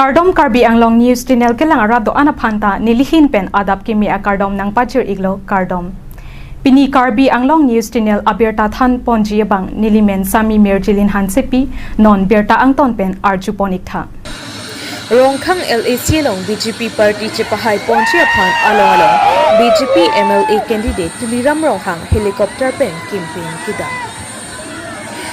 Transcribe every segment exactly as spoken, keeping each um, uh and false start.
Kardom, Karbi Anglong News Channel kelang arat do-an aphan ta nelihin pen adap kimi akardom nangpajir iklo, kardom. Pini Karbi Anglong News Channel abirta than ponji abang nelimen Sami Mirjilin Hansepi, non birta angton pen arju pon iktha. Rongkhang L A C along B J P party chepahai ponji aphan along along B J P M L A candidate Tuliram Ronghang helicopter pen campaign kedam.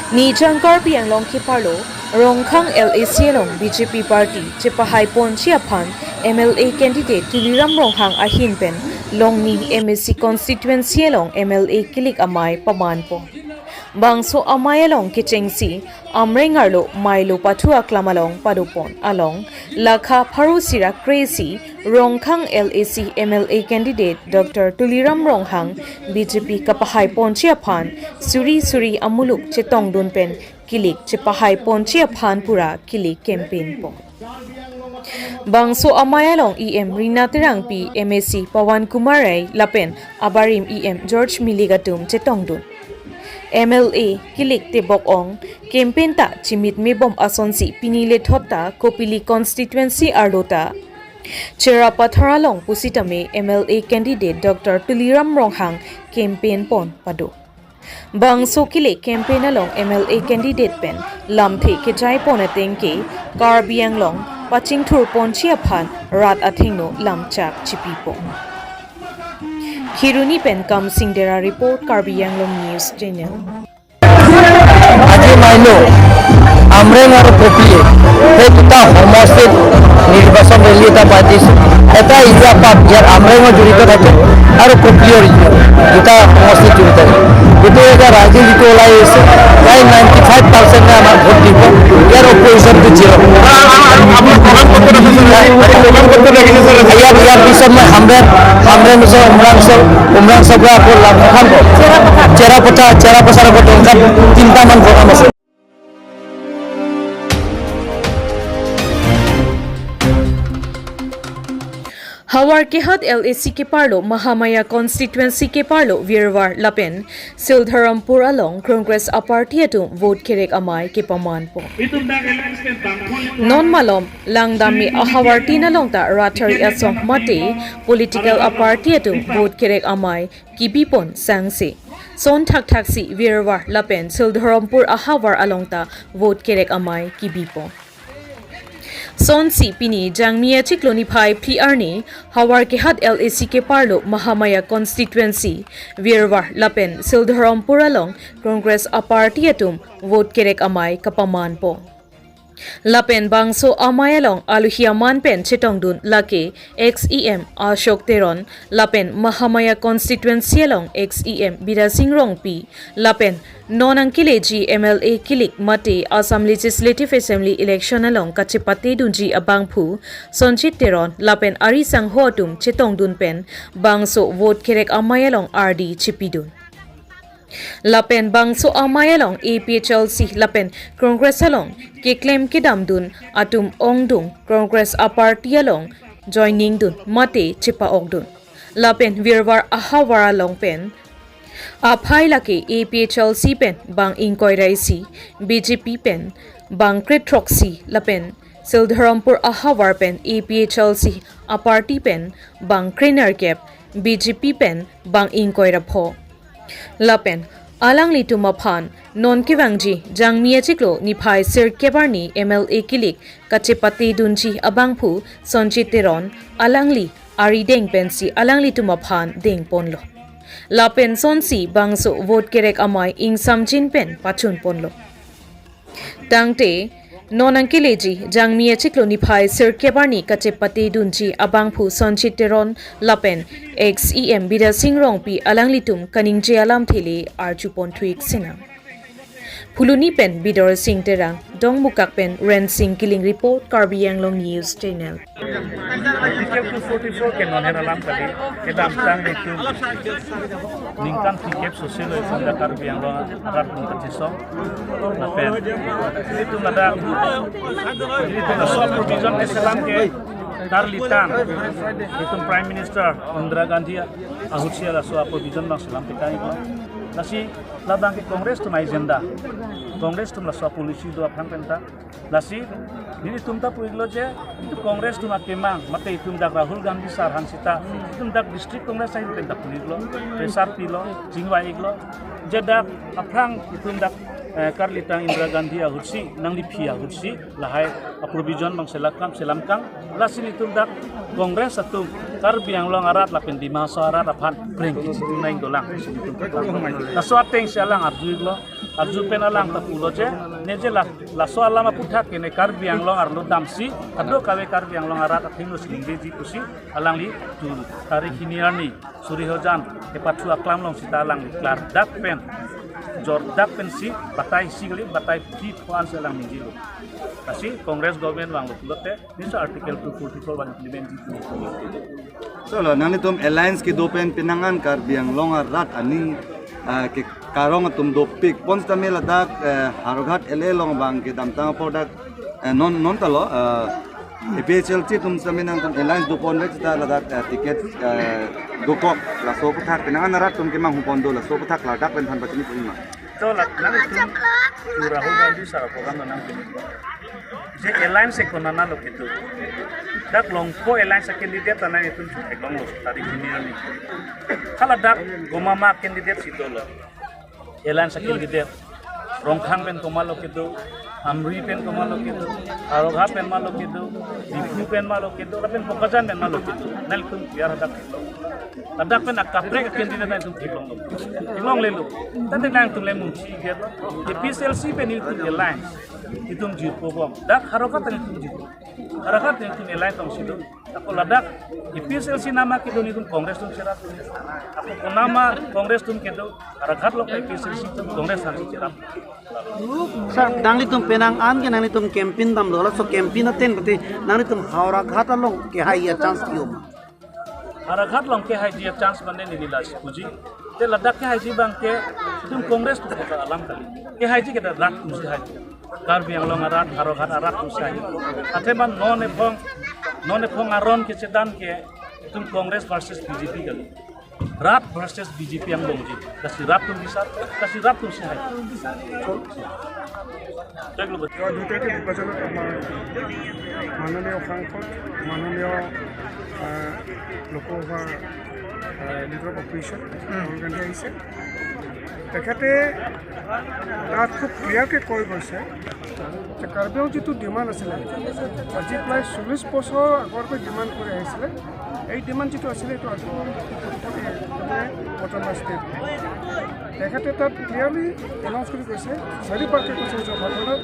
Nijang Karbi Anglong keparlo, Rongkhang L A C along B J P party chepahai ponji aphan M L A candidate Tuliram Ronghang ahin pen Longni M A C constituency along M L A kilik amei paman pon. Bangso amei along kechengsi Amreng arlo Mailo pathu aklam along padopon along lakha pharo sira kre-isi Rongkhang L A C M L A candidate Doctor Tuliram Ronghang B J P kapahai ponji aphan suri suri amuluk chetongdun pen kilik chepahai ponji aphan pura kilik campaign pon. Bangso amei along E M Rina Terangpi, M A C Pawan Kumar Rai lapen abarim E M George Milik atum chetongdun. M L A kilik tebok ong campaign ta chimit mebom asonsi pini lethot ta Kopili constituency arlo ta Cherapathar along pusitame M L A candidate Doctor Tuliram Ronghang campaign pon pado. Bangso kilik campaign along M L A candidate pen lamthe kejai pon ateng ke Karbi Anglong pachingthur ponji aphan rat athengno lamchak chipi pon. Kheroni pen Kamsing Dera report, Karbi Anglong News Channel. আজি মাইলো আমৰেং আৰু কপিলি সেই দুটা সমষ্টিত নিৰ্বাচন ৰেলী এটা পাতিছো। এটা ইণ্ডিয়া পাক ইয়াত আমৰেঙো জড়িত থাকে আৰু কপিলিও দুটা সমষ্টিত জড়িত থাকে। গতিকে এতিয়া ৰাইজে যিটো ওলাই আহিছে, প্ৰায় নাইণ্টি ফাইভ পাৰ্চেণ্টে আমাৰ ভোট দিব। ইয়াৰ অপজিশ্যনটো জিৰ'। ইয়াৰ, ইয়াৰ পিছত মই হামৰেং, হামৰেং পিছত উমৰাংচল, উমৰাংচল পৰা আকৌ লামখান, চেৰাপথাৰ, চেৰাপথাৰ আকৌ দলখান, তিনিটামান প্ৰগ্ৰাম আছে। Havar Kehat L A C keparlo Mahamaya constituency keparlo Virvar lapen Sildharampur along Congress aparty atum vote kerek amei kepaman pon. Non malom langdam me ahavar tin along ta rathari asong mate political aparty atum vote kerek amei kebi pon sangse. Son thakthak si Virvar lapen Sildharampur ahavar along ta vote kerek amei kebi pon. Sonsi pini Jangmi achiklo niphai phli arni Havar Kehat L A C keparlo Mahamaya constituency, Virvar lapen Sildharampur along Congress aparty atum vote kerek amei kapaman pon. Lapen bangso amei along aluhi aman pen chetongdun lake ex E M Ashok Teron lapen Mahamaya constituency along ex E M Bidya Sing Rongpi lapen non angkeleji M L A kilik mate Assam Legislative Assembly election along kachepate dunji abangphu Sonjit Teron lapen ari sangho atum chetongdun pen bangso vote kerek amei along ardi chipidun. Lapen bangso amei along A P H L C lapen Congress along keklem kedamdun atum ongdung Congress aparty along joining dun mate chepa-okdun. Lapen Virvar ahavar along pen aphai lake A P H L C pen bang ingkoi ra isi, B J P pen bang kre throksi lapen Sildharampur ahavar pen A P H L C aparty pen bang kre nerkep, B J P pen bang ingkoi ra pho. Lapen alanglitum aphan non kevangji Jangmi achiklo niphai sirkep arni M L A kilik kachepate dunji abangphu Sonjit Teron alangli ari deng pensi alanglitum aphan deng ponlo. Lapen sonsi bangso vote kerek amei ingsamjin pen pachun ponlo. Tangte non angkeleji Jangmi achiklo niphai sirkep arni kachepate dunji abangphu Sonjit Teron lapen ex E M Bidya Sing Rongpi alanglitum kaningje alamthe le arju pon thu-ik sinang. Phuloni pen Bidor Sing Terang, Dongmukak pen Rensing Killing report, Karbi Anglong News Channel. Article two forty-four ke non hera alam kali, kedamtang itu ningkan tiga puluh sosilo iphong da Karbi Anglong arat pun kachisong. Lapen ilitum ada, ilitum ada soal provision keselam ke karlitan, ilitum Prime Minister Indira Gandhi ahutsi laso provision bang selam P K I ko. Lasi labang ke Congress atum agenda, Congress atum laso policy do aphan penta. Lasi nelitum ta pu-iklo je, itum Congress atum akemang, mate itum dak Rahul Gandhi sir aphan seta, itum dak District Congress ahin penta pu-iklo, pressure pilo, chingvai-iklo, je dak aphrang itum dak eh, karlitang Indira Gandhi ahutsi, nangliphi ahutsi, lahai a-provision bang selakam selamkang, lasi nelitum dak Congress atum Karbi Anglong arat lapen Dima Hasao arat aphan preng kachini nang dolang. Laso atengsi alang arju-iklo, arju pen alang ta pulo je, ne je la, laso alam aphuthak ke ne Karbi Anglong arlo damsi, kadokave Karbi Anglong arat athengno si ningjeji pusi, alangli tu tarik hini arni suri hojan kepathu aklam along seta alangli klardak pen, jordak pensi batai isi kali, batai phi pho-an si alang ningjelo. Lasi Congress government vanglo pulote, nelitum Article two forty-four vang implement ji pu. So lo, nanglitum alliance kedo pen penang an Karbi Anglong arat aning, ah, ke karong atum dopik pon setame ladak, eh, Howraghat L A along bang kedamtang apor dak, eh, non, non ta lo, eh, A P H L C atum setame nangtum alliance dopon vet seta ladak, eh, ticket, eh, dokok, laso aphuthak penang an arat atum kemang hupon do, laso aphuthak ladak pen than pachini pu-ikma. To la, nanglitum tu Rahul Gandhi sir program nang je alliance konat lo kedo. Dak Longpo alliance candidate ta nanglitum chu theklonglo tarik hini arni. Hala dak Gomama candidate si dolo. Alliance candidate. Rongkhang pen komat lo kedo, Amri pen komat lo kedo, Howraghat pen ma lo kedo, Diphu pen ma lo kedo, lapen Bokajan pen ma lo kedo. Nanglitum biar hadak lo. Ladak pen akaprek candidate nanglitum theklonglo. Theklonglelo. Tangte nangtum le mungsi ke A P H L C pen nelitum alliance. Itum jirpo bom. Dak Howraghat nelitum jirpo. Howraghat nelitum alliance tongsi do. Ako ladak A P H L C nama kedo nelitum Congress atum cherap. Ako konama Congress atum kedo, Howraghat along A P H L C atum Congress aphansi cherap. Sir, nanglitum penang an ke nanglitum campaign damlo, laso campaign ateng pati nanglitum Howraghat along kehai a-chance ke-o ma? Howraghat along kehaiji a-chance mane neli lasi puji. Te ladak kehaiji abang ke itum Congress atum alam kali. Kehaiji ke dak rat atumsi hai. Karbi Anglong arat, Howraghat arat atumsi hai. Athema non ephong, non ephong aron kechedan ke itum Congress versus B J P kali. Rat versus B J P angbongji. Lasi rat atum bisar, lasi rat atumsi hai. Thek lo. তো দুটাকে বিভাজনত আমাৰ মাননীয় সাংসদ, মাননীয়, আহ, লোকসভাৰ, আহ, leader of opposition Rahul গান্ধী আহিছে। তেখেতে তাত খুব ক্লিয়াৰকে কৈ গৈছে যে কাৰ্বি আংলং যিটো ডিমাণ্ড আছিলে, আজি প্ৰায় চল্লিছ বছৰ আগৰ পৰা ডিমাণ্ড কৰি আহিছিলে, এই ডিমাণ্ড যিটো আছিলে, এইটো আজি মানে অট'নমাছ ষ্টেট। তেখেতে তাত ক্লিয়াৰলি এনাউন্স কৰি কৈছে, চাৰিবাৰকৈ কৈছে নিজৰ ভাষণত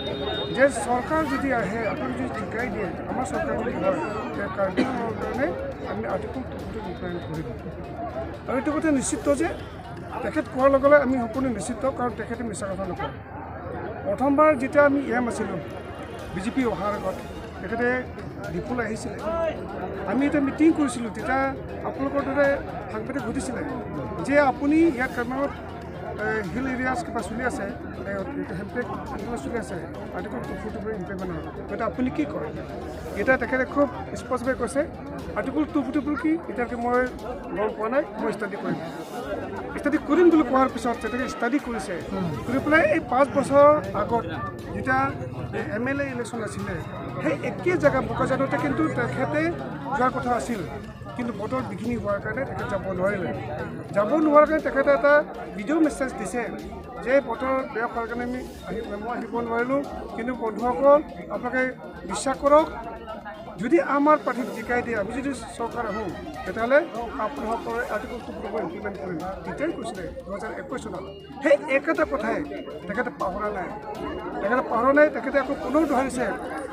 যে চৰকাৰ যদি আহে, আপুনি যদি জিকাই দিয়ে, আমাৰ চৰকাৰ যদি হয়, তে কাৰ্বি আংলঙৰ কাৰণে আমি আৰ্টিকল টু ফিফটি ইমপ্লিমেণ্ট কৰিম। আৰু এইটো কথা নিশ্চিত যে তেখেত কোৱাৰ লগে লগে আমি সম্পূৰ্ণ নিশ্চিত, কাৰণ তেখেতে মিছা কথা নকয়। প্ৰথমবাৰ যেতিয়া আমি ই এম আছিলোঁ, বি জে পি অহাৰ আগত তেখেতে ডিফুলৈ আহিছিলে। আমি এটা মিটিং কৰিছিলোঁ, তেতিয়া আপোনালোকৰ দৰে সাংবাদিক সুধিছিলে যে আপুনি ইয়াত কাৰ্বি আংলঙত, এ, হিল এৰিয়াছ কিবা চলি আছে, এ, এইটো হেম্পেক আন্দোলন চলি আছে, article two fifty four implement নহয়, গতিকে আপুনি কি কয়? এতিয়া তেখেতে খুব স্পষ্টভাৱে কৈছে, আৰ্টিকল টু ফিফটি ফ'ৰ কি, এতিয়ালৈকে মই গম পোৱা নাই, মই ষ্টাডি কৰিম। ষ্টাডি কৰিম বুলি কোৱাৰ পিছত তেখেতে ষ্টাডি কৰিছে, কৰি পেলাই এই পাঁচ বছৰ আগত যেতিয়া এম এল এ ইলেকশ্যন আছিলে, সেই একে জেগা বোকাজানতে কিন্তু তেখেতে যোৱাৰ কথা আছিল, কিন্তু বতৰ বিঘিনি হোৱাৰ কাৰণে তেখেত যাব নোৱাৰিলে। যাব নোৱাৰাৰ কাৰণে তেখেতে এটা ভিডিঅ' মেছেজ দিছে যে বতৰ বেয়া হোৱাৰ কাৰণে আমি আহি, মই আহিব নোৱাৰিলোঁ, কিন্তু বন্ধুসকল, আপোনালোকে বিশ্বাস কৰক, যদি আমাৰ পাৰ্টিক জিকাই দিয়ে, আমি যদি চৰকাৰ আহোঁ, তেতিয়াহ'লে আপোনালোকৰ article two fifty four implement কৰিম, তেতিয়াই কৈছিলে দুহেজাৰ একৈছ চনত। সেই একেটা কথাই তেখেতে পাহৰা নাই, তেখেতে পাহৰা নাই। তেখেতে আকৌ পুনৰ দোহাৰিছে,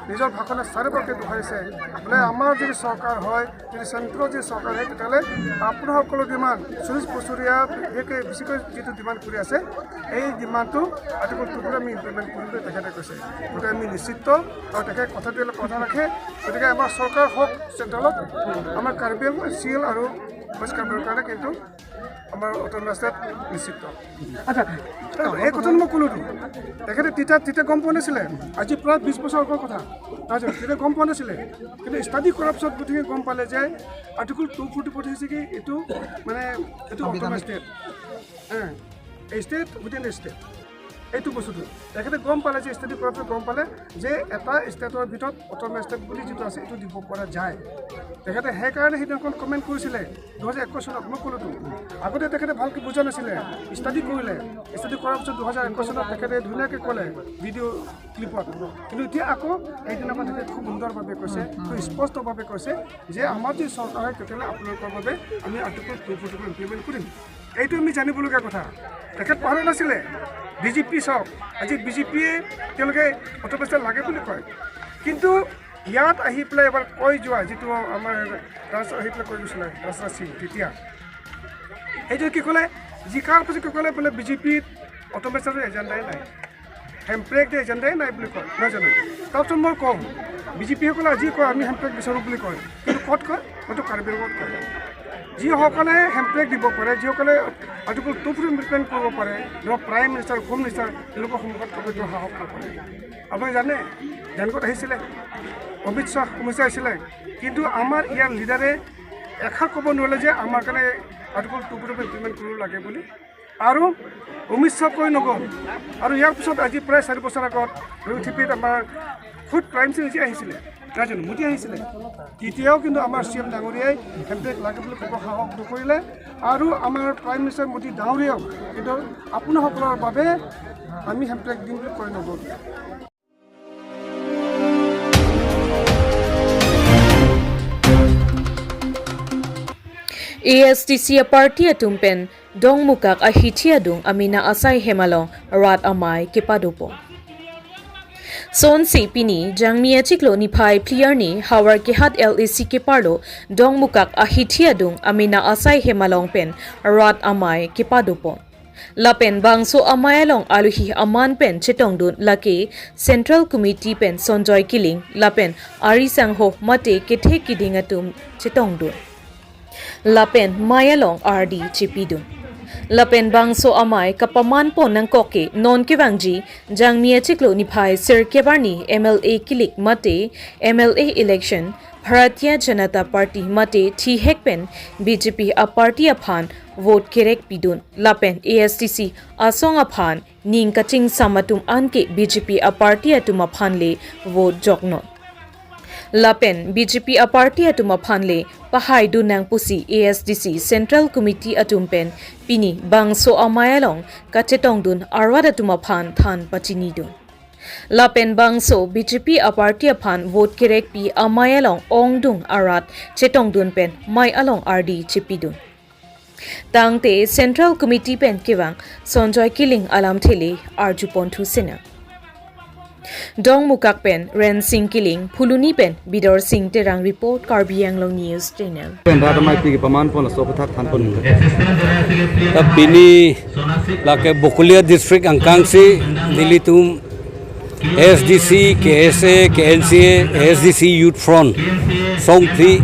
নিজৰ ভাষণত চাৰিবাৰকৈ দোহাৰিছে, বোলে আমাৰ যদি চৰকাৰ হয়, যদি চেণ্ট্ৰেলৰ যদি চৰকাৰ হয়, তেতিয়াহ'লে আপোনাসকলৰ ডিমাণ্ড, চল্লিছ বছৰীয়া বিশেষকৈ বেছিকৈ যিটো ডিমাণ্ড কৰি আছে, এই ডিমাণ্ডটো আৰ্টিকল টু ফিফটি ফ'ৰ আমি ইমপ্লিমেণ্ট কৰিম বুলি তেখেতে কৈছে। গতিকে আমি নিশ্চিত, আৰু তেখেতে কথাটো কথা ৰাখে। গতিকে আমাৰ চৰকাৰ হওক চেণ্ট্ৰেলত, আমাৰ কাৰ্বি আংলং, চি এল আৰু ৱেষ্ট কাৰ্বি আংলঙৰ কাৰণে কিন্তু আমাৰ অট'নমাছ ষ্টেট নিশ্চিত। আচ্ছা, এই কথাটো মই ক'লোতো, তেখেতে তেতিয়া, তেতিয়া গম পোৱা নাছিলে, আজি প্ৰায় বিছ বছৰ আগৰ কথা। আচ্ছা, তেতিয়া গম পোৱা নাছিলে, কিন্তু ষ্টাডি কৰাৰ পিছত গতিকে গম পালে যে আৰ্টিকল টু ফিফটি ফ'ৰ হৈছে কি, এইটো মানে এইটো অট'নমাছ ষ্টেট। হে। State within state. এইটো বস্তুটো তেখেতে গম পালে যে ষ্টাডি কৰাৰ পিছত গম পালে যে এটা ষ্টেটৰ ভিতৰত অট'নমাছ ষ্টেট বুলি যিটো আছে এইটো দিব পৰা যায়। তেখেতে সেইকাৰণে সেইদিনাখন কমেণ্ট কৰিছিলে দুহেজাৰ একৈছ চনত। মই ক'লোতো, আগতে তেখেতে ভালকৈ বুজা নাছিলে, ষ্টাডি কৰিলে। ষ্টাডি কৰাৰ পিছত দুহেজাৰ একৈছ চনত তেখেতে ধুনীয়াকৈ ক'লে ভিডিঅ' ক্লিপত। কিন্তু এতিয়া আকৌ সেইদিনাখন তেখেতে খুব সুন্দৰভাৱে কৈছে, খুব স্পষ্টভাৱে কৈছে যে আমাৰ যি চৰকাৰ হয় তেতিয়াহ'লে আপোনালোকৰ বাবে আমি article two forty four implement কৰিম। এইটো আমি জানিবলগীয়া কথা। তেখেত পাহৰা নাছিলে। বি জে পি চাওক, আজি বি জে পিয়ে তেওঁলোকে অট'নমাছ ষ্টেট লাগে বুলি কয়, কিন্তু ইয়াত আহি পেলাই এবাৰ কৈ যোৱা যিটো আমাৰ ৰাজ আহি পেলাই কৈ গৈছিলে ৰাজনাথ সিং তেতিয়া, সেইটো কি ক'লে, জিকাৰ পিছত কি ক'লে বোলে বি জে পিত অট'নমাছ ষ্টেটৰ এজেণ্ডাই নাই, হেণ্ডব্ৰেক দিয়া এজেণ্ডাই নাই বুলি কয়, নহয় জানো? তাৰপিছত মই কওঁ, বি জে পিসকলে আজি কয় আমি হেণ্ডব্ৰেক বিচাৰোঁ বুলি কয়, কিন্তু ক'ত কয়? হয়তো কাৰ্বি আংলঙত কয়। যিসকলে হেণ্ডব্ৰেক দিব পাৰে, যিসকলে article two forty four implement কৰিব পাৰে, ধৰক প্ৰাইম মিনিষ্টাৰ, হোম মিনিষ্টাৰ, তেওঁলোকৰ সন্মুখত ক'বতো সাহস নকৰে। আপুনি জানে, জাংকত আহিছিলে, অমিত শ্বাহ, অমিত শ্বাহ আহিছিলে, কিন্তু আমাৰ ইয়াৰ লিডাৰে এষাৰ ক'ব নোৱাৰিলে যে আমাৰ কাৰণে article two forty four implement কৰিব লাগে বুলি। আৰু অমিত শ্বাহ কৈ নগ'ল। আৰু ইয়াৰ পিছত আজি প্ৰায় চাৰি বছৰ আগত ৰয়িং থিপিত আমাৰ খুদ প্ৰাইম মিনিষ্টাৰ নিজে আহিছিলে, ৰাজেন মোদী আহিছিলে। তেতিয়াও কিন্তু আমাৰ চি এম ডাঙৰীয়াই হেণ্ডব্ৰেক লাগে বুলি ক'ব সাহস নকৰিলে। আৰু আমাৰ প্ৰাইম মিনিষ্টাৰ মোদী ডাঙৰীয়াও কিন্তু আপোনাসকলৰ বাবে আমি হেণ্ডব্ৰেক দিম বুলি কৈ নগ'ল। A S D C a-party atum pen Dongmukak ahithi adung amena asai hem along rat amei kepadopon. Sonsi pini Jangmi achiklo niphai phli arni Howraghat L A C keparlo Dongmukak ahithi adung amena asai hem along pen rat amei kepadopon. Lapen bangso amei along aluhi aman pen chetongdun lake Central Committee pen Sonjoy Kiling lapen ari sangho mate kethek kiding atum chetongdun. Lapen mei along ardi chepidun. Lapen bangso amei kapamanpon nangkok ke non kevangji Jangmi achiklo niphai sirkep arni M L A kilik mate M L A election Bharatiya Janata Party mate thihek pen B J P a-party aphan vote kerek pidun. Lapen A S D C asong aphan ning kachingsam atum anke B J P a-party atum aphan le vote joknon. Lapen B J P a-party atum aphan le pahaidun nang pusi A S D C Central Committee atum pen pini bangso amei along kachetongdun arat atum aphan than pachinidun. Lapen bangso B J P a-party aphan vote kerekpi amei along ongdung arat chetongdun pen mei along ardi chepidun. Tangte Central Committee pen kevang Sonjoy Kiling alamthe le arjupon thu sena. Dongmukak pen Rensing Kiling, Phuloni pen Bidor Sing Terang report, Karbi Anglong News Channel. Pen rat amei pi kepamanpon laso aphuthak thanpon. Ta pini lake Bokolia District angkangsi nelitum A S D C, K S A, K N C A, A S D C Youth Front songphli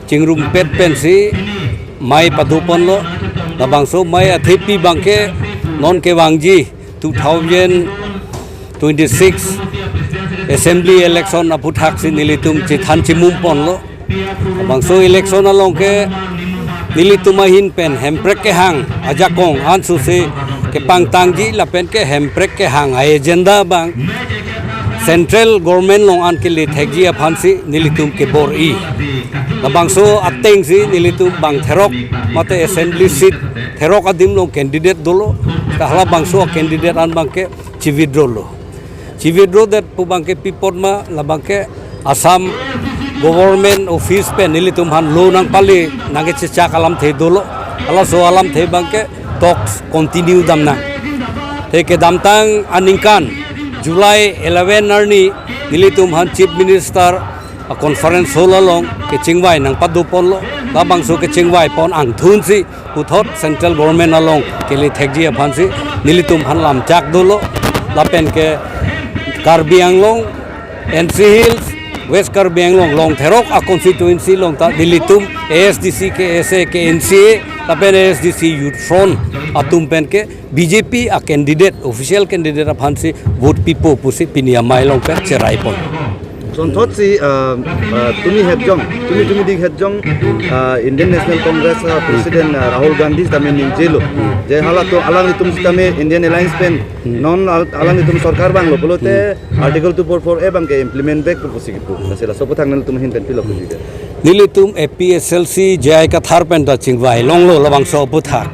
chingrumpet pensi mei padoponlo. Labangso mei athepi abangke non kevangji two thousand twenty-six assembly election aphuthaksi nelitum chethan chimumponlo. Labangso election along ke nelitum ahin pen hemprek kehang ajakong ansose kepangtangji lapen ke hemprek kehang a-agenda abang Central Government along an kele thekji aphansi nelitum kebor-i. Labangso atengsi nelitum bang therok mate assembly seat therok adim along candidate dolo. Ta halabangso candidate an abangke chi-withdraw lo. Chi-withdraw det pu abangke pi apot ma, labangke Assam Government Office pen nelitum aphan lo nangpale nangkechechak alamthe dolo. Halaso alamthe abangke talks continue damnang. Te kedamtang aningkan July eleven arni nelitum aphan Chief Minister a-conference hall along kechingvai nangpadoponlo. Labangso kechingvaipon angthunsi puthot Central Government along kele thekji aphansi nelitum aphan lamchak dolo. Lapen ke Karbi Anglong, N C Hills, West Karbi Anglong, along therok a-constituency along ta nelitum A S D C, K S A, K N C A lapen A S D C Youth Front atum pen ke B J P a-candidate, official candidate aphansi vote pipo pusi pini amei along pen cheraipon. Sonthot si, uh, uh, tumi hetjong, tumi tumi dik hetjong, uh, Indian National Congress, uh, President, uh, Rahul Gandhi sitame ningjelo. Je halatum alanglitum sitame Indian Alliance pen non al- alanglitum sorkar vanglo pulote Article two four four A abangke implement back pu pusi kipu. Lasi laso aphuthak nangtum ahin pen pilo pusi ke. Nelitum A P H L C J I Kathar pen ta chingvai longlo labangso aphuthak.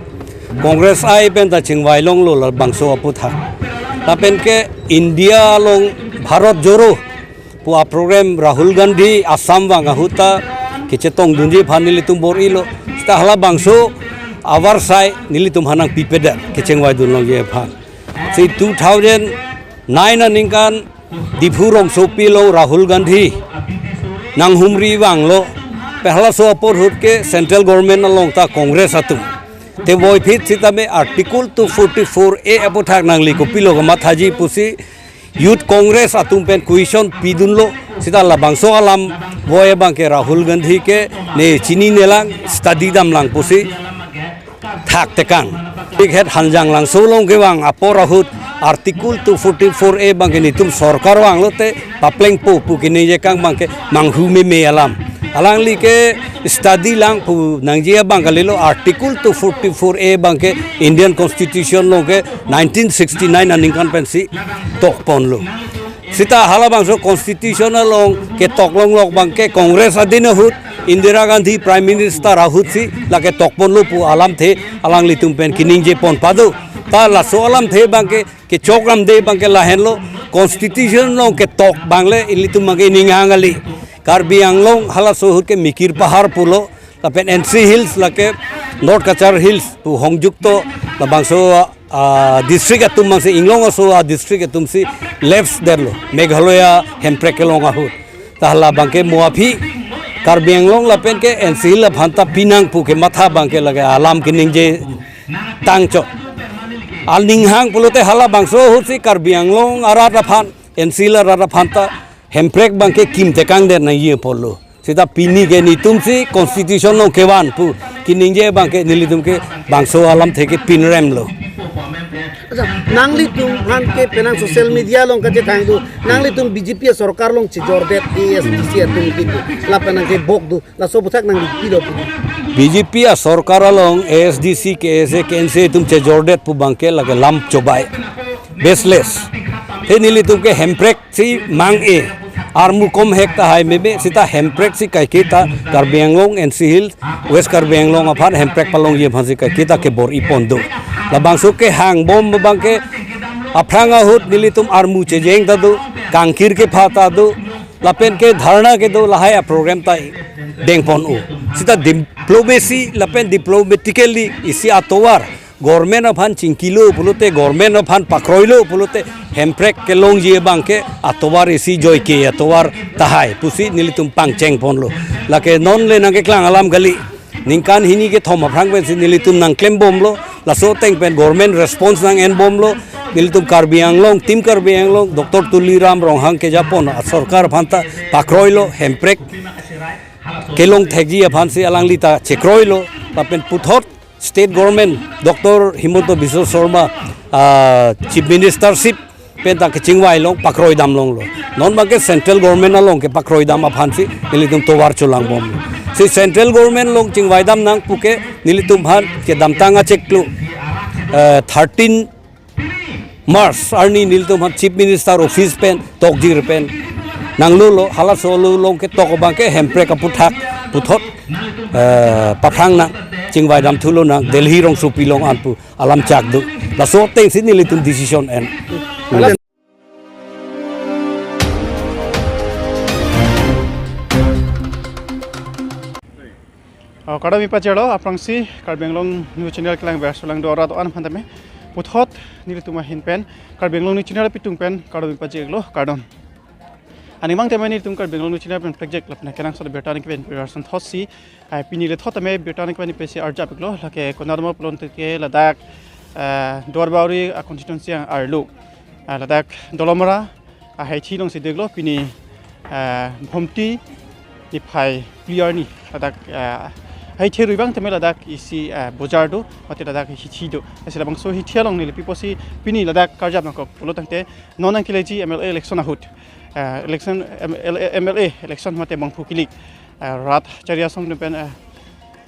Congress I pen ta chingvai longlo labangso aphuthak. Lapen ke India along Bharat Jodo pu a program Rahul Gandhi Assam vang ahut ta kechetongdunji aphan nelitum bor-ilo. Seta halabangso avarsai nelitum aphan nangpipedet kechingvaidun longji aphan. Si two thousand nine aningkan Diphu rongsopi along Rahul Gandhi nanghumri vanglo. Pen halaso apor ahut ke central government along ta Congress atum. Te voiphit sitame Article two forty-four A aphuthak nangli kopilo kamathaji pusi Youth Congress atum pen question pidunlo. Seta labangso alam voi abangke Rahul Gandhi ke ne chininelang, study damlang pusi thaktekang. Ikhet Hanjanglangso along kevang apor ahut Article two forty-four A abangke netum sorkar vanglote paplengpo pu keningje kang abangke manghu meme alam. Alangli ke study lang pu nangji abang kalilo. Article two forty-four A abangke Indian Constitution along ke nineteen sixty-nine aningkan pensi tokponlo. Seta halabangso constitution along ketok longlok abangke Congress adin ahut Indira Gandhi Prime Minister ahut si lake tokponlo pu alamthe alanglitum pen keningje pon pado. Ta laso alamthe abangke kechokramde abangke lahenlo, constitution along ketok abang le ilitum abangke ining hang kali. Karbi Anglong halaso ahut ke Mikir Pahar pulo, lapen N C Hills lake North Cachar Hills pu hongjukto labangso, ah, district atum abangsi inglong aso a district atumsi left derlo Meghalaya Hemprek kelong ahut. Ta hala abangke mo aphi Karbi Anglong lapen ke N C Hills aphan ta pinang pu kematha abangke lake alam keningje tangchok. Aning hang pulote halabangso ahutsi Karbi Anglong arat aphan, N C Hills arat aphan ta Hemprek abangke kimtekang det nangji apotlo. Seta pini ke netumsi constitution along kevan pu keningje abangke nelitum ke bangso alamthe ke pinremlo. Accha, nanglitum aphan ke penang social media along kachethang do, nanglitum B J P sorkar along chejordet A S D C atum kipu, lapen nangkebok do, laso aphuthak nangli pilo pu. B J P asorkar along A S D C, K S A, K N C atum chejordet pu abangke lake lam chobai, baseless. He nelitum ke Hemprek si mang-e, armu komhek tahai meme, seta Hemprek si kaike ta Karbi Anglong, N C Hills, West Karbi Anglong aphan Hemprek palongji aphansi kaike ta kebor-i pon do. Labangso kehangbom abangke aphrang ahut nelitum armu chejeng ta do, kangkir kepha ta do, lapen ke dharna kedo, lahai aprogram ta dengpon-o. Seta diplomacy lapen diplomatically isi atovar government aphan chingkilo pulote, government aphan pakroilo pulote, Hemprek kelongji abangke atovar isi joike atovar tahai pusi nelitum pangcheng ponlo. Lake non le nangkeklang alam kali. Ningkan hini kethom aphrang pensi nelitum nangklembomlo. Laso ateng pen government response nang-enbomlo. Nelitum Karbi Anglong, Team Karbi Anglong, Doctor Tuliram Ronghang kejapon asorkar aphan ta pakroilo, Hemprek kelong thekji aphansi alangli ta chekroilo. Lapen puthot State Government, Doctor Himanta Biswa Sarma, ah, Chief Ministership pen ta kechingvai long, pakroi dam longlo. Non abangke Central Government along kepakroidam aphansi nelitum tovar cholangbomlo. Si Central Government along chingvai dam nang puke nelitum aphan kedamtang achiklo, eh, thirteen March arni nelitum aphan Chief Minister Office pen tokjir pen nanglolo, halaso along ketok abangke Hemprek aphuthak puthot, eh, paphrang nang, chingvai dam thulo nang, Delhi rongsopi along an pu alam chak do. Laso atengsi nelitum decision en. Oh, kardom pajirlo, aphrangsi Karbi Anglong News Channel kelang bersulang do rat an aphan tame. Puthot nelitum ahin pen Karbi Anglong News Channel apitung pen kardom pajirlo, kardom. Aning mang tame nelitum Karbi Anglong News Channel pen pekjek lapen kenangsot abirta nangkevan pen personthot si, ah, pini lethot tame birta nangkevan pensi arjap-iklo, lake konat ma pulote ke ladak, ah, Duarbagori a constituency arlo, ah, ladak Dolamara ahaithi alongsi deglo pini, ah, Bhomti niphai phli arni ladak, ah, Hai the rui abang tame ladak isi, eh, bojar do, mate ladak hithi do. Lasi labangso hithi along neli pi apotsi pini ladak karjap nangkok pulo tangte, non nangkeleji M L A election ahut. Eh, election, M L A, M L A election mate bangphu kilik. Eh, rat achari asong atum pen, eh,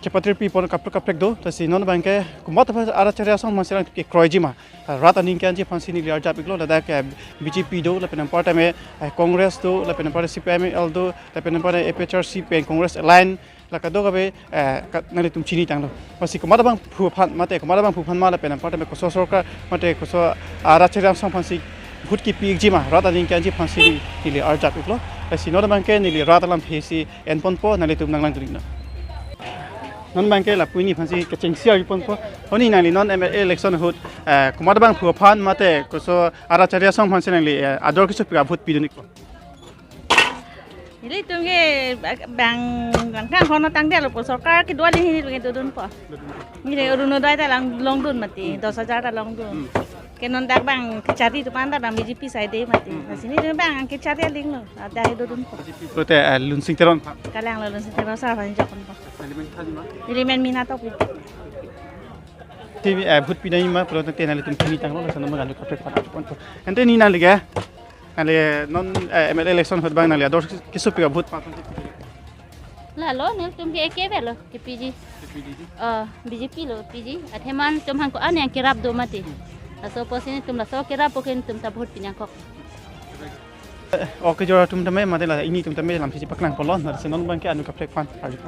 chepatir pi pon kaprek kaprek do, lasi non abangke komat aphan rat achari asong aphansi alang kekroiji ma. Eh, rat aning ke-anji aphansi neli arjap iklo, ladak, eh, B J P do, lapen anparta me, eh, Congress do, lapen anparta C P I M L do, lapen anparta A P H L C pen Congress Alliance, la kadokave, eh, ka-, nanglitum chinitanglo. Lasi komat abangphu aphan, mate komat abangphu aphan ma lapen anparta me koso sorkar, mate koso, ah, rat achari asong aphansi vote kipi ikji ma, rat aning ke-anji aphansi neli arjap iklo. Lasi non abangke neli rat alamthe si enponpo, nanglitum nanglang tulik non. Non abangke lapu hini aphansi kechengsi arjuponpo. Honi nangli non M L A election ahut, eh, komat abangphu aphan mate koso rat achari asong aphansi nangli, eh, ador kesopik a-vote pidun ikpo? Nelitum ke bang, bang kan kono tangdetlo pu, sorkar kedo aling hini ke dodunpo. Neli Orunodoi ta lang longdun mati, dos hajar ta longdun. Hmm. Ke non dak bang kechari atum aphan ta bang B J P side mati. Hmm. Lasi nelitum bang kechari alinglo, ada he dodunpo. Pulote, eh, Lunsing Teron aphan? Kalanglo, Lunsing Teron sar aphan jokponpo. Neli men Thali ma? Neli men Mina Tokbi. Ti, eh, vote pinangji ma pulo tangte nanglitum chinitanglo, lason ma anu kaprek aphan arjuponpo. Ante ni nangli ke? Nangli non, eh, M L A election ahut bang nangli ador kesopik a-vote pa? Lalo, nelitum ke eke avelo, ke P G. Ke P G ji? Oh, B J P lo P G. Athema netum aphan ko-an nangkerap do mati. Laso apotsi netum laso kerap apot ke netum ta vote pinangkok. Eh, ok kejor atum tame, mate la hini atum tame lamthe chepaklangpo lo, lasi non abangke anu kaprek aphan arjupo.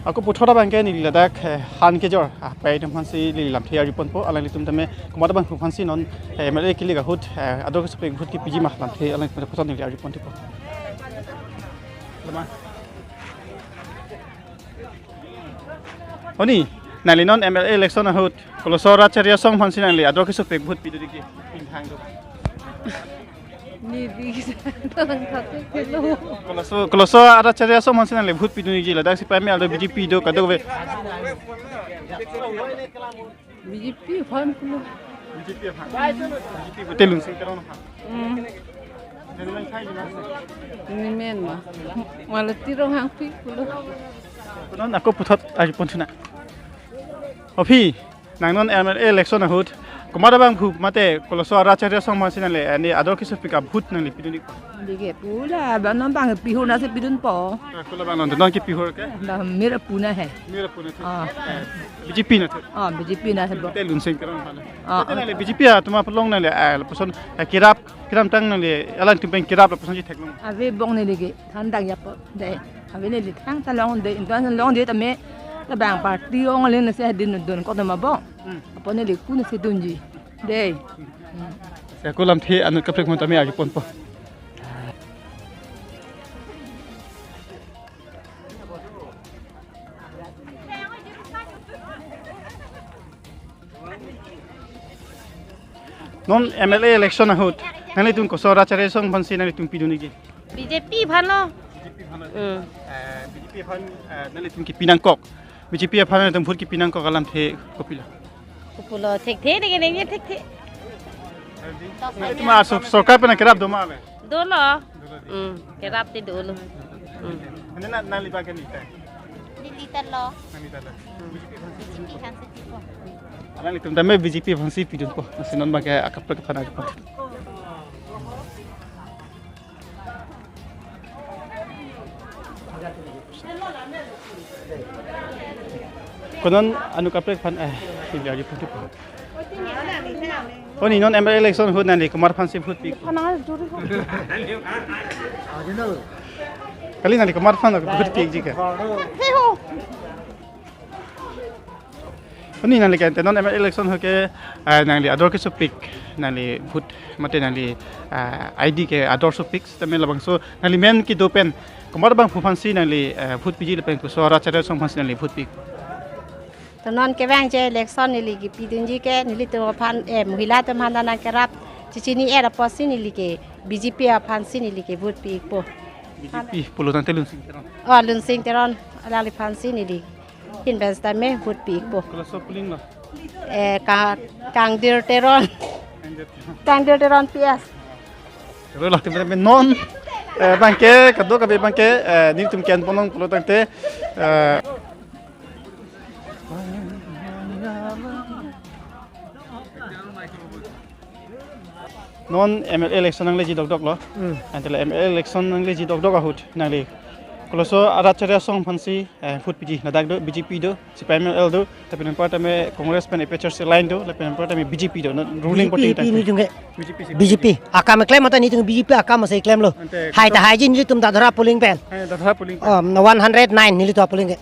Ako puthot abangke neli ladak, eh, han kejor, ah, pai atum aphansi neli lamthe arjuponpo, alanglitum tame komat abangphu aphansi non, eh, M L A kilik ahut, eh, ador kesopik vote kipiji ma, lamthe alanglitum puthot neli arjuponpo. Lama. Honi, nangli non M L A election ahut, koloso rat achari asong aphansi nangli ador kesopik vote pidun ikji? Pinhang do. Ni di sa tang kate kelo. Koloso, koloso rat achari asong aphansi nangli vote pidun ikji, ladak C P I M L do, B J P do, kadokave? B J P aphan pulo. B J P aphan. B J P pulote Lunsing Teron aphan. Hmm. Nangli nangkhai jina? Ni men ma. Malati Ronghangpi pulo. Ko non ako puthot arjupon thu na. O phi, nang non M L A election ahut komat abangphu mate koloso rat achari asong aphansi nangli, eh, ne ador kesopik a-vote nangli pidun ikpo? Dike pula, ba non bang pihur nasi pidunpo. Ah, kola bang non, non ke pihur ke? Ba mera puna hai. Mera puna the. Ah. Eh, B J P na the. Ah, B J P na the bo. Te Lunsing Teron aphan. Ah, te ah. Nangli B J P atum aphan long nangli, eh, lapuson, eh, kerap, keraptang nangli, alangtum pen kerap lapuson si theklong? Ave bong neli ke, thandang yapo, dei. Ave neli thangta longde, intan longde tame, labang party ong le nasi hadin dun ko tama bong. Hmm. Apot neli kun si dunji. Dei. Hmm. Lasi ako lamthe anut kaprek aphan tame arjuponpo. Non M L A election ahut, nanglitum koso rat achari asong aphansi nanglitum pidun ikji? B J P aphan lo. B J P aphan lo. Hmm. Eh, B J P aphan, eh, nanglitum kipi nangkok. B J P aphan nanglitum vote kipi nangkok alamthe kopilo? Kopilo thekthe, neke neke thekthe. Nanglitum a sor-, sorkar pen kerap do ma ave? Dolo. Dolo di. Hmm, kerap te dolo. Hmm. Ante na, nangli abangke neli ta? Neli ta lo. Nangli ta lo. B J P aphansi. B J P aphansi pipo. Alanglitum tame B J P aphansi pidunpo. Lasi non abangke akaprek aphan arjupo. Ko non anut kaprek aphan, eh, neli arjupo. Honi non M L A election ahut nangli komat aphansi vote pi? Kali nangli komat aphan vote pi ikji ke? Honi nangli ke ante non M L A election ahut ke, eh, nangli ador kesopik, nangli vote mate nangli, eh, I D ke ador sopik, sitame labangso nangli men kedo pen komat abangphu aphansi nangli, eh, vote piji lapen koso rat achari asong aphansi nangli vote pi? To non kevangji election neli kepidunji ke nelitum aphan, eh, mohila atum aphan nangkerap chechini-et apotsi neli ke B J P aphansi neli ke vote pi ikpo. B J P pulo tangte Lunsing Teron? Oh, Lunsing Teron, alangliphansi neli. Hin pen sitame vote pi ikpo. Koloso polling lo? Eh, Ka-, Kangdir Teron. Kangder Teron P S. Ro lah, teman-teman, non, eh, abangke, kadokave abangke, eh, nelitum ke-en ponlong pulo tangte, eh, non M L A election nangleji dokdoklo. Hmm. Ante la M L A election nangleji dokdok ahut nangli koloso arat chari asong aphansi, eh, vote piji, ladak do, B J P do, C P I M L do, lapen anparta me Congress pen A P H L C line do, lapen anparta me B J P do, non ruling party B J P tangte. Nelitum ke B J P si B J P. Akam keklem ata nelitum B J P akam si klemlo. Ante hai ta haiji nelitum Dadhora polling pen. Hai Dadhora polling pen. Um, one hundred nine nelitum polling ke.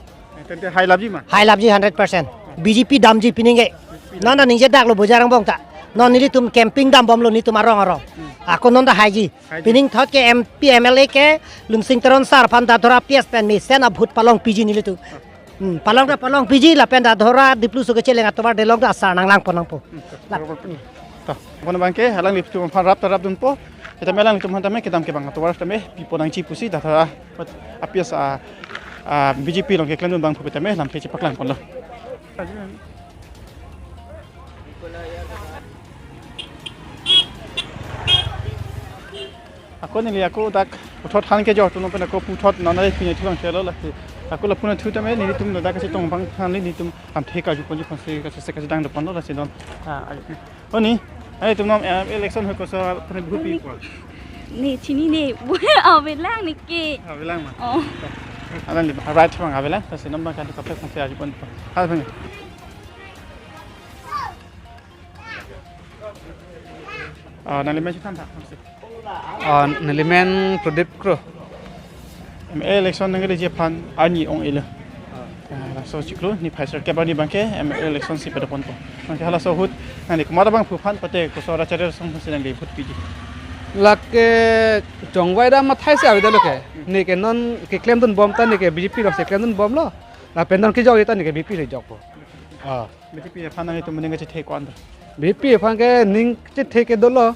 Tangte hai lapji ma? Hai lapji hundred percent. B J P damji pining ke. Non ta ningje daklo Bojarang bong ta. Non nelitum campaign dambomlo nelitum arong arong. Hmm. Ako non ta haiji. Haiji. Pining thot ke M P M L A ke Lunsing Teron sar aphan Dadhora P S pen mesen a-vote palong piji nelitum. Hmm, palong ta palong piji lapen Dadhora Dipluso kecheleng atovar delong ta asar nanglang pon nangpo. Hmm. Lap. Ta, pon abangke, alanglitum aphan rap ta rapdunpo. Sitame alanglitum aphan tame kedam kevang atovar tame pipo nangji pusi Dadhora a-P S a, a, B J P along keklemdun abang pu tame lamthe chepaklangponlo. Ako neli ako dak puthot than kejor atum pen ako puthot non ai pine thu angthelo lasi. Ako lapu-an thu tame nelitum ladak kachetong abang thanle nelitum lamthe karjuponji aphansi kachese kachedang doponlo lasi non. Ah, ai. O ni, ai itum non, eh, election ahut koso aphan vote pipo? Ne chinine, avelang ne ke. Avelang ma? Oh. Alangli right abang avelang, lasi non abangke kaprek aphansi karjuponpo. Hal bang. Ah, nangli men chethan tha, aphansi. Ah, neli men Pradip Kro. M L A election nangleji aphan arni ong-elo. Ah, laso chiklo nephai sirkep arni abangke M L A election si padoponpo. Anke halaso ahut nangli komat abangphu aphan mate koso arat chari asong aphansi nangli vote piji? Lake chongvai dam mathai si avedetlo ke. Ne ke non keklemdunbom ta ne ke B J P alongsi klemdunbomlo. Lapen non kejokji ta ne ke B J P si jokpo. Ah. B J P aphan nanglitum aning kachethe ko-an do? B J P aphan ke ning chethe ke dolo.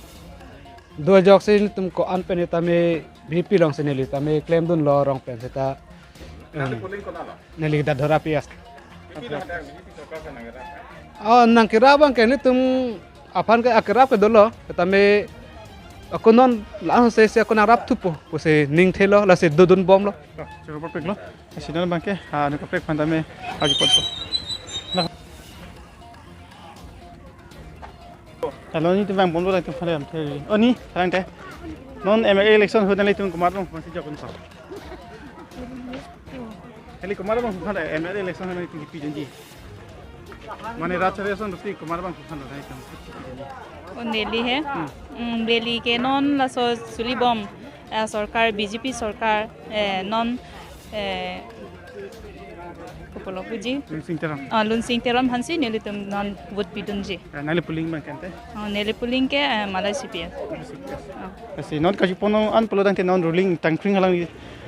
Do ajoksi nelitum ko-an pen tame B J P alongsi neli tame klemdunlo rong pen seta. Nangli, em, polling konatlo? Neli Dadhora P S. Kopi nang dang B J P sorkar nang kerap? Oh, nang kerap abangke nelitum aphan ke akerap ke dolo. Tame ako non la-an se se ako nang rapthupo pusi ning thelo lasi dodunbomlo. Oh, choro perfect lo. Lasi non abangke, ah, anu kaprek aphan tame karjuponpo. Nah. Hello, nelitum vangponpo, nelitum aphan lamthe. O ni, tangte. Non M L A election ahut nanglitum komat abangphansi jokdunpo? Neli komat abangphan M L A election ahut nanglitum kipi dunji? Mane arat chari asong dosi komat abangphan nanglitum kipi dunji? O neli he? Hmm. Hmm, neli ke non laso sulibom, eh, sorkar, B J P sorkar, eh, non, eh, kopilo puji? Lunsing Teron. Ah, Lunsing Teron aphansi nelitum non vote pidunji. Eh, nangli polling abangke ante? Oh, neli polling ke, eh, Malai C P S. Malai C P S. Ah. Lasi non karjupon an pulo tangte non ruling tangkring alangli,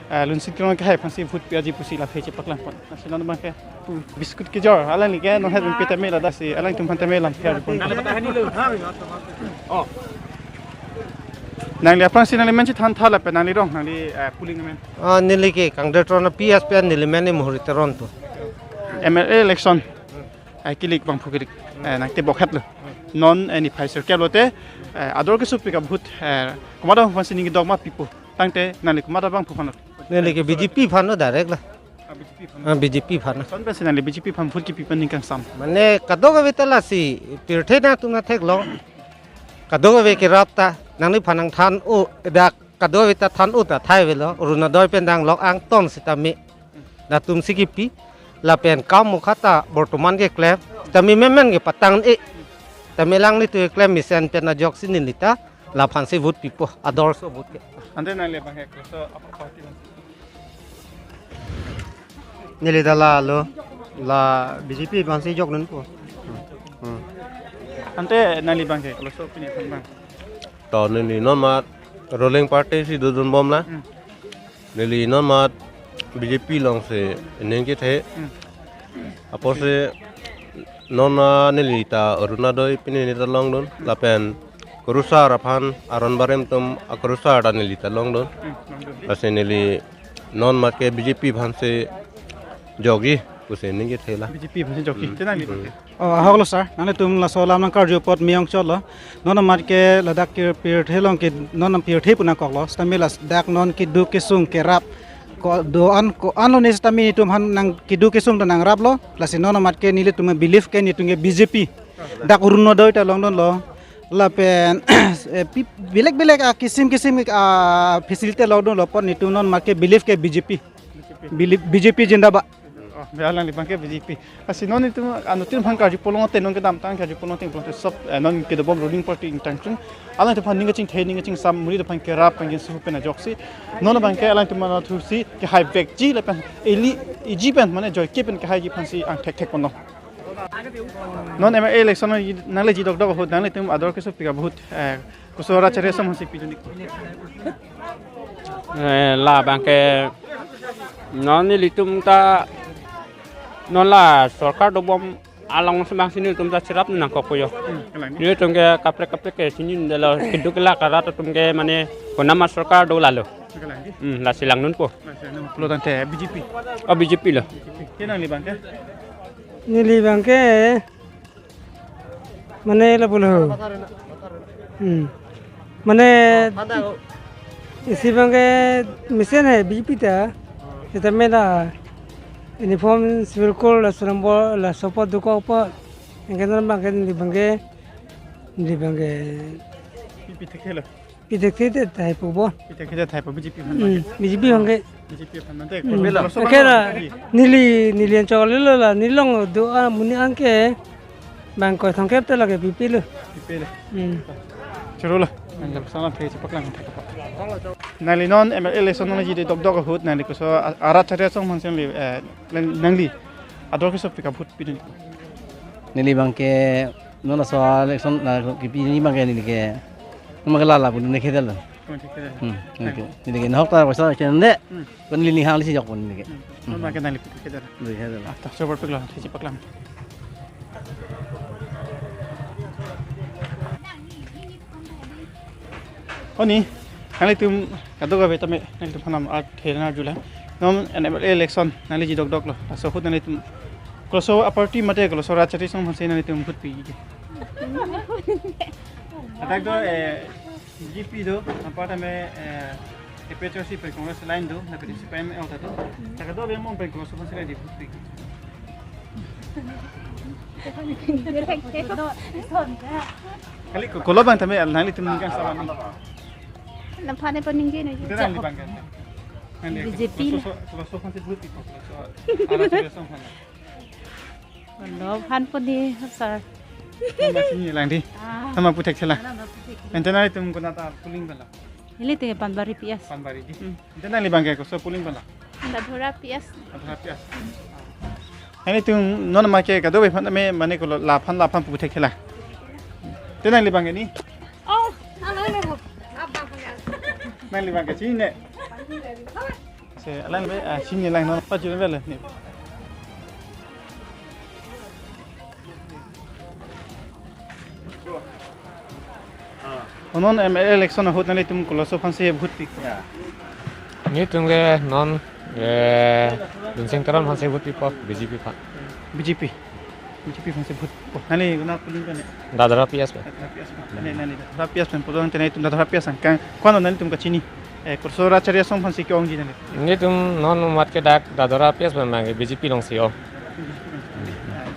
eh, Lunsing Teron kehai aphansi vote pi-arji pusi lamthe chepaklangpon. Lasi non abangke, hmm, biscuit kejor, alangli ke non het pen pi tame ladak si, alangtum aphan tame lamthe karjupon. Oh. Nangli aphrangsi nangli men chethan tha lapen nangli rong, nangli, eh, polling amen. Ah, neli ke Kangder Teron P S pen neli men Muhuri Teron pu. M L A election. Eh, kilik abangphu kilik. Eh, nangtebok het lo. Non, eh, nephai sirkep lote, eh, ador kesupik a-vote, eh, komat abangphansi ning kedok ma pipo? Tangte nangli komat abangphu aphan lo? Neli ke B J P aphan lo direct la. Ah, B J P aphan. Ah, B J P aphan lo. Lason pensi nangli B J P aphan vote kipi pen ning kangsam? Mane kadokave ta lasi pirthe nangtum nangtheklo. Kadokave kerap ta nangliphan nangthan-o dak kadokave ta than-o ta thai avelo, Orunodoi pen dang lok angton sitame latumsi kipi, lapen kamokha ta bortoman keklem, tame menmen kepatang-e, tame alanglitum keklem mesen pen ajoksi neli ta laphansi vote pipo, ador so vote ke. Ante nangli abangke koso apa party? Neli ta la lo, la B J P aphansi jokdunpo. Hmm. Ante nangli abangke koso pini aphan abang? To neli non mat ruling party si dodunbom la. Hmm. Neli non mat B J P alongsi ning kethe. Hmm. Apotsi non, ah, neli ta Orunodoi pini neli ta longdun. Lapen kurusar aphan aron barim atum akurusar ta neli ta longdun. Hmm, longdun. Lasi neli non mat ke B J P aphansi jokji pusi ning kethe la. B J P aphansi jokji. Hmm. Te nangli abangke? Oh, ahoklo sir, nanglitum laso alam nangkarju apot miyong chotlo. Non amat ke ladak ke pirthe along ke non pirthe pu nangkoklo. Sitame ladak non keduk kesung kerap ko do-an ko-an lone sitame netum aphan nang keduk kesung ta nangraplo. Lasi non amat ke nelitum believe ke netum ke B J P. Dak Orunodoi ta longdunlo. Lapen eh, pi- bilek bilek a kisim kisim a facility longdunlo apot netum non amat ke believe ke B J P. Believe B J P jindabad. Oh, be alangli abang ke B J P. Lasi non netum anuttin aphan karju pulote, non kedamtang karju pulote, pulote sob eh, non kedobom ruling party ingtangkring. Alangtum aphan ning kachingthai ning kachingsam muri aphan kerap pen ginsu pen ajoksi. Non abang ke alangtum aphan thusi kehaivekji lapen eli iji pen mane joike pen kehaiji aphansi angthek thekponlo. Non M L A election nangleji dokdok ahut nanglitum ador keso pika vote eh, koso rat chari ason aphansi pidun-ikpo? Eh, labang ke non nelitum ta non la sorkar dobom along si bangsi netum ta cherap nangkokpo yo. Hmm, kalang di. Netum ke kaprek kaprek ke chinidetlo keduk la karat atum ke mane konama sorkar do lalo. Kalang di. Hmm, lasi langdunpo. Lasi langdun. Pulo tangte B J P. Oh, B J P lo. Ke nangli abang ke? Neli abang ke mane lapulo. Hmm. Mane isi abang ke mesen hai B J P ta. Sitame la uniform civil code la serang bo la support dokok apot. Anke non abang ke neli abang ke neli abang ke Pi- pi thekthe lo. Pi thekthe tahai pupo. Pi thekthe tahai pu B J P aphan Hmm, abang ke. B J P abang ke. B J P aphan mante. Hmm. Kopi lo? Akhera neli neli anchot lelo la neli along do-an amonit anke bang koi thomkep ta lake pipilo. Pipilo. Hmm. Choro lo. Nangli lapuson aphi chepaklang thek apa. Nangli non M L A election nangleji dokdok ahut nangli koso a- arat chari ason aphansi nangli eh, nang- nangli ador keso pika vote pidun? Neli abang ke non laso election na kipi ni abang ke neli ke. Nama ke lala pun neli kedel. Kalang di. Hmm, neli ke. Neli ke nahok ta koso chende. Hmm. Kon neli ninghang lisi jok pon neli ke. Hmm. Non abang ke nangli pidun kedel. Neli kedel. Ah, ta choro pik lo, thesi paklang. Oni, nanglitum kadokave tame nanglitum aphan art thena arjulang. Non M L A election nangleji dokdok lo. Laso ahut nanglitum koloso a party mate koloso rat chari ason aphansi nanglitum vote pi? Adak do eh, B J P do, anpar tame eh, A P H L C pen Congress line do, na P D C pen auta do. Ta kadokave mon pen koloso aphansi la di vote pi? Kali ko- kolo abang tame nanglitum ningkan salam. Namphan ne paningje ne. Ita nangli abang kan? Nangli B J P koloso, koloso aphansi vote pi, koloso. Arat chari ason aphan. Kolo aphan pon di sir. Nama chinine lang di. Ah. Nama pu thekthelang. Nama pu thekthelang. Ante nanglitum konat a polling pen lo? Nelitum Panbari P S. Panbari di. Hmm. Ante nangli abang ke koso polling pen lo? Dadhora P S. Dadhora P S. Nanglitum non amat ke kadokave aphan tame mane kolo laphan laphan pu thekthelang. Ante nangli abang ke ni? Oh, halo halo. Abang halo. Nangli abang ke chinine? Se alang be ah, chinine lang non pajul be le ni. Oh, non M L A election ahut nanglitum koloso aphansi vote pi? Ya. Netum ke non eh Lunsing Teron aphansi vote pipo, B J P aphan. B J P. B J P aphansi vote. Oh, nangli konat polling pen ne? Dadhora P S pen. Dadhora P S pen. Nangli, nangli Dadhora P S pen pulo tangte nanglitum Dadhora P S angkang. Ko-an nanglitum kachini? Eh, koloso rat chari ason aphansi ke-ongji nangli? Netum non amat ke dak Dadhora P S pen abang ke B J P alongsi ong.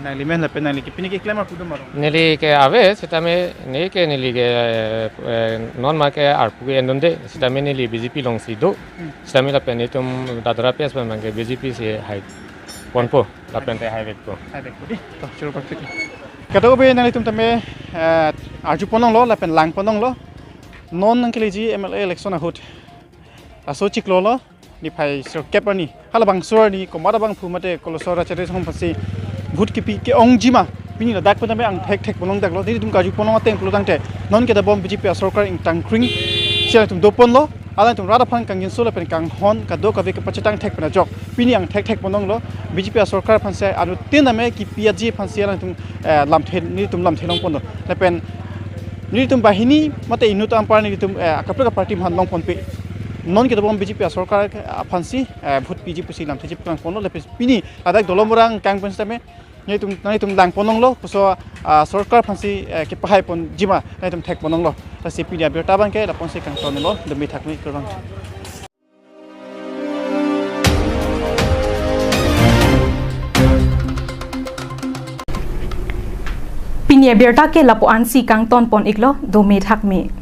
Nangli men lapen nangli ke pini ke claim arpu do ma rong? Neli ke ave, sitame neli ke neli ke eh, non amat ke arpu ke endunde, sitame neli B J P alongsi do. Hmm. Sitame lapen netum Dadhora P S pen abang ke B J P si hai ponpo. Lapen te haivekpo. Haivekpo di. To, choro pik. Kadokave nanglitum tame eh, arju ponlonglo lapen lang ponlonglo. Non nangkeleji M L A election ahut. Laso chiklo lo, niphai sirkep arni. Halabangso arni, komat abangphu mate koloso rat chari ason aphansi vote kipi ke-ongji ma. Pini ladak pen tame angthek thek ponlong dak lo. Netum karju ponlong ateng pulo tangte. Non kedobom B J P asorkar ingtangkring. Si alangtum doponlo. Alangtum rat aphan kangjinso lapen kanghon kadokave kepachetang thek pen ajok. Pini angthek thek ponlonglo, B J P asorkar aphansi anuttin tame kipi aji aphansi alangtum eh, lamthe, netum lamthe long ponlo. Lapen netum banghini mate inut anpar netum eh, akaprek aparty aphan long ponpe. Non kedobom B J P asorkar aphansi eh, vote piji pusi lamthe cheplang ponlo lapen pini ladak Dolamara angkang pen sitame Nanglitum, nanglitum lang ponlonglo, koso, ah, sorkar aphansi, eh, kepahai ponji ma, nanglitum thek ponlonglo. Lasi pini abirta abangke lapu-ansi kangtonlo, dome thakme kurvangthu. Pini abirta ke lapu-ansi kangton pon iklo, dome thakme.